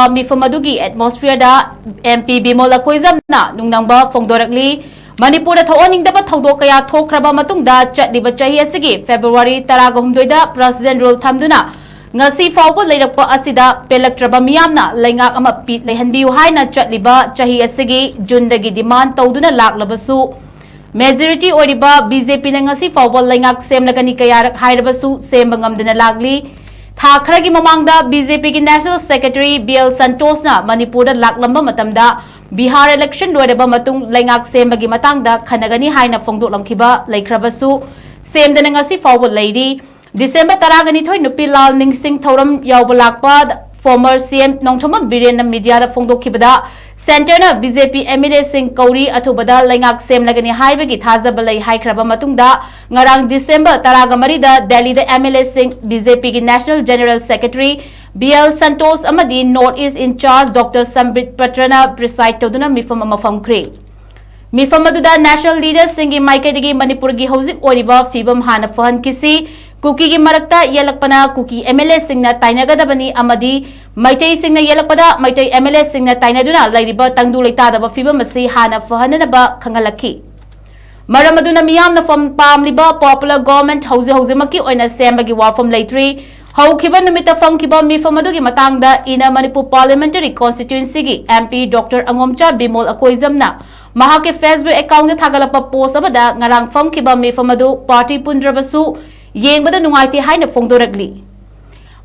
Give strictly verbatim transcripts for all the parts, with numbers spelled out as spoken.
ꯃꯤꯐꯝ ꯑꯗꯨꯒꯤ ꯑꯦꯠꯃꯣꯁꯐꯤꯌꯔꯗ M P Bimol ꯑꯀꯣꯏꯖꯝꯅ ꯅꯨꯡꯅꯪꯕ ꯐꯣꯡꯗꯣꯔꯛꯂꯤ꯫ ꯃꯅꯤꯄꯨꯔꯗ ꯊꯣꯛꯍꯟꯅꯤꯡꯗꯕ ꯊꯧꯗꯣꯛ ꯀꯌꯥ ꯊꯣꯛꯈ꯭ꯔꯕ ꯃꯇꯨꯡꯗ ꯆꯠꯂꯤꯕ ꯆꯍꯤ ꯑꯁꯤꯒꯤ ꯐꯦꯕ꯭ꯔꯨꯋꯥꯔꯤ ꯇꯔꯥꯒ ꯍꯨꯝꯗꯣꯏꯗ ꯄ꯭ꯔꯁꯤꯗꯦꯟ ꯔꯨꯜ ꯊꯝꯗꯨꯅ ꯉꯁꯤ ꯐꯥꯎꯕ ꯂꯩꯔꯛꯄ ꯑꯁꯤꯗ ꯄꯦꯜꯂꯛꯇ꯭ꯔꯕ ꯃꯤꯌꯥꯝꯅ ꯂꯩꯉꯥꯛ ꯑꯃ ꯄꯤ-, ꯂꯩꯍꯟꯕꯤꯌꯨ ꯍꯥꯏꯅ ꯆꯠꯂꯤꯕ ꯆꯍꯤ ꯑꯁꯤꯒꯤ ꯖꯨꯟꯗꯒꯤ ꯗꯤꯃꯥꯟ ꯇꯧꯗꯨꯅ ꯂꯥꯛꯂꯕꯁꯨ, ꯃꯦꯖꯣꯔꯤꯇꯤ ꯑꯣꯏꯔꯤꯕ ꯕꯤ ꯖꯦ ꯄꯤꯅ ꯉꯁꯤ ꯐꯥꯎꯕ ꯂꯩꯉꯥꯛ ꯁꯦꯝꯂꯒꯅꯤ ꯀꯌꯥꯔꯛ ꯍꯥꯏꯔꯕꯁꯨ ꯁꯦꯝꯕ ꯉꯝꯗꯅ ꯂꯥꯛꯂꯤ꯫ ꯊꯥ ꯈꯔꯒꯤ ꯃꯃꯥꯡꯗ ꯕꯤ ꯖꯦ ꯄꯤꯒꯤ ꯅꯦꯁꯅꯦꯜ ꯁꯦꯀ꯭ꯔꯦꯇꯔꯤ ꯕꯤ ꯑꯦꯜ ꯁꯟꯇꯣꯁꯅ ꯃꯅꯤꯄꯨꯔꯗ ꯂꯥꯛꯂꯝꯕ ꯃꯇꯝꯗ ꯕꯤꯍꯥꯔ ꯏꯂꯦꯛꯁꯟ ꯂꯣꯏꯔꯕ ꯃꯇꯨꯡ ꯂꯩꯉꯥꯛ ꯁꯦꯝꯕꯒꯤ ꯃꯇꯥꯡꯗ ꯈꯟꯅꯒꯅꯤ ꯍꯥꯏꯅ ꯐꯣꯡꯗꯣꯛꯂꯝꯈꯤꯕ ꯂꯩꯈ꯭ꯔꯕꯁꯨ ꯁꯦꯝꯗꯅ ꯉꯁꯤ ꯐꯥꯎꯕ ꯂꯩꯔꯤ꯫ ꯗꯤꯁꯦꯝꯕꯔ ꯇꯔꯥꯒ ꯅꯤꯊꯣꯏ ꯅꯨꯄꯤ ꯂꯥꯜ ꯅꯤꯡꯁꯤꯡ ꯊꯧꯔꯝ ꯌꯥꯎꯕ ꯂꯥꯛꯄ ꯐꯣꯔꯃꯔ ꯁꯤ ꯑꯦꯝ ꯅꯣꯡꯊꯣꯝꯕꯝ ꯕꯤꯔꯦꯟꯅ ꯃꯤꯗꯤꯌꯥꯗ ꯐꯣꯡꯗꯣꯛꯈꯤꯕꯗ, ꯁꯦꯟꯇꯔꯅ B J P M L ꯑꯦꯁꯤꯡ ꯀꯧꯔꯤ ꯑꯊꯨꯕꯗ ꯂꯩꯉꯥꯛ ꯁꯦꯝꯂꯒꯅꯤ ꯍꯥꯏꯕꯒꯤ ꯊꯥꯖꯕ ꯂꯩ ꯍꯥꯏꯈ꯭ꯔꯕ ꯃꯇꯨꯡꯗ, ꯉꯔꯥꯡ ꯗꯤꯁꯦꯝꯕꯔ ꯇꯔꯥꯒ ꯃꯔꯤꯗ ꯗꯦꯜꯂꯤꯗ ꯑꯦꯝ ꯑꯦꯜ ꯑꯦꯁꯤꯡ, ꯕꯤ ꯖꯦ ꯄꯤꯒꯤ national general secretary B L Santosh ꯑꯃꯗꯤ ꯅꯣꯔꯠ ꯏꯁ ꯏꯟꯆꯥꯔꯖ ꯗꯣꯛꯇꯔ ꯁꯝꯕꯤꯠ ꯄꯇ꯭ꯔꯅ ꯄ꯭ꯔꯤꯁꯥꯏꯗ ꯇꯧꯗꯨꯅ ꯃꯤꯐꯝ ꯑꯃ ꯐꯝꯈ꯭ꯔꯤ꯫ ꯃꯤꯐꯝ ꯑꯗꯨꯗ ꯅꯦꯁꯅꯦꯜ ꯂꯤꯗꯔꯁꯤꯡꯒꯤ ꯃꯥꯏꯀꯩꯗꯒꯤ ꯃꯅꯤꯄꯨꯔꯒꯤ ꯍꯧꯖꯤꯛ ꯑꯣꯏꯔꯤꯕ ꯐꯤꯕꯝ ꯍꯥꯟꯅ ꯐꯍꯟꯈꯤꯁꯤ, ꯀꯨꯀꯤꯒꯤ ꯃꯔꯛꯇ ꯌꯦꯜꯂꯛꯄꯅ ꯀꯨꯀꯤ ꯑꯦꯝ ꯑꯦꯜ ꯑꯦꯁꯤꯡꯅ ꯇꯥꯏꯅꯒꯗꯕꯅꯤ ꯑꯃꯗꯤ ꯃꯩꯇꯩꯁꯤꯡꯅ ꯌꯦꯜꯂꯛꯄꯗ ꯃꯩꯇꯩ ꯑꯦꯝ ꯑꯦꯜ ꯑꯦꯁꯤꯡꯅ ꯇꯥꯏꯅꯗꯨꯅ ꯂꯩꯔꯤꯕ ꯇꯪꯗꯨ ꯂꯩꯇꯥꯗꯕ ꯐꯤꯕꯝ ꯑꯁꯤ ꯍꯥꯟꯅ ꯐꯍꯟꯅꯅꯕ ꯈꯪꯍꯜꯂꯛꯈꯤ꯫ ꯃꯔꯝ ꯑꯗꯨꯅ ꯃꯤꯌꯥꯝꯅ ꯐꯝ-, ꯄꯥꯝꯂꯤꯕ ꯄꯣꯄꯨꯂꯔ ꯒꯣꯚꯔꯟꯃꯦꯟꯠ ꯍꯧꯖꯤꯛ ꯍꯧꯖꯤꯛꯃꯛꯀꯤ ꯑꯣꯏꯅ ꯁꯦꯝꯕꯒꯤ ꯋꯥꯐꯝ ꯂꯩꯇ꯭ꯔꯤ꯫ ꯍꯧꯈꯤꯕ ꯅꯨꯃꯤꯠꯇ ꯐꯝꯈꯤꯕ ꯃꯤꯐꯝ ꯑꯗꯨꯒꯤ ꯃꯇꯥꯡꯗ ꯏꯟꯅ ꯃꯅꯤꯄꯨꯔ ꯄꯥꯔꯂꯤꯌꯥꯃꯦꯟꯇꯔꯤ ꯀꯣꯟꯁꯇꯤꯇ꯭ꯌꯨꯑꯦꯟꯁꯤꯒꯤ M P doctor Angomcha Bimol ꯑꯀꯣꯏꯖꯝꯅ ꯃꯍꯥꯛꯀꯤ ꯐꯦꯁꯕꯨꯛ ꯑꯦꯀꯥꯎꯟꯠꯇ ꯊꯥꯒꯠꯂꯛꯄ ꯄꯣꯁꯠ ꯑꯃꯗ ꯉꯔꯥꯡ ꯐꯝꯈꯤꯕ ꯃꯤꯐꯝ ꯑꯗꯨ ꯄꯥꯔꯇꯤ ꯄꯨꯟꯗ꯭ꯔꯕꯁꯨ ꯌꯦꯡꯕꯗ ꯅꯨꯡꯉꯥꯏꯇꯦ ꯍꯥꯏꯅ ꯐꯣꯡꯗꯣꯔꯛꯂꯤ꯫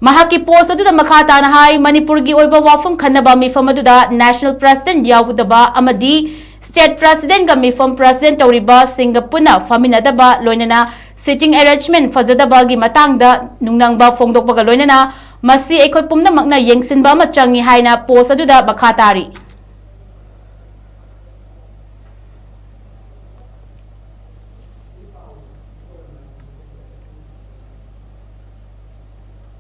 ꯃꯍꯥꯛꯀꯤ ꯄꯣꯁꯠ ꯑꯗꯨꯗ ꯃꯈꯥ ꯇꯥꯅ ꯍꯥꯏ, ꯃꯅꯤꯄꯨꯔꯒꯤ ꯑꯣꯏꯕ ꯋꯥꯐꯝ ꯈꯟꯅꯕ ꯃꯤꯐꯝ ꯑꯗꯨꯗ ꯅꯦꯁꯅꯦꯜ ꯄ꯭ꯔꯁꯤꯗꯦꯟꯠ ꯌꯥꯎꯗꯕ ꯑꯃꯗꯤ ꯁ꯭ꯇꯦꯠ ꯄ꯭ꯔꯁꯤꯗꯦꯟꯠꯒ ꯃꯤꯐꯝ ꯄ꯭ꯔꯁꯤꯗꯦꯟꯠ ꯇꯧꯔꯤꯕꯁꯤꯡꯒ ꯄꯨꯟꯅ ꯐꯝꯃꯤꯟꯅꯗꯕ, ꯂꯣꯏꯅꯅ ꯁꯤꯇꯤꯡ ꯑꯦꯔꯦꯟꯖꯃꯦꯟꯠ ꯐꯖꯗꯕꯒꯤ ꯃꯇꯥꯡꯗ ꯅꯨꯡꯅꯪꯕ ꯐꯣꯡꯗꯣꯛꯄꯒ ꯂꯣꯏꯅꯅ ꯃꯁꯤ ꯑꯩꯈꯣꯏ ꯄꯨꯝꯅꯃꯛꯅ ꯌꯦꯡꯁꯤꯟꯕ ꯑꯃ ꯆꯪꯏ ꯍꯥꯏꯅ ꯄꯣꯁꯠ ꯑꯗꯨꯗ ꯃꯈꯥ ꯇꯥꯔꯤ꯫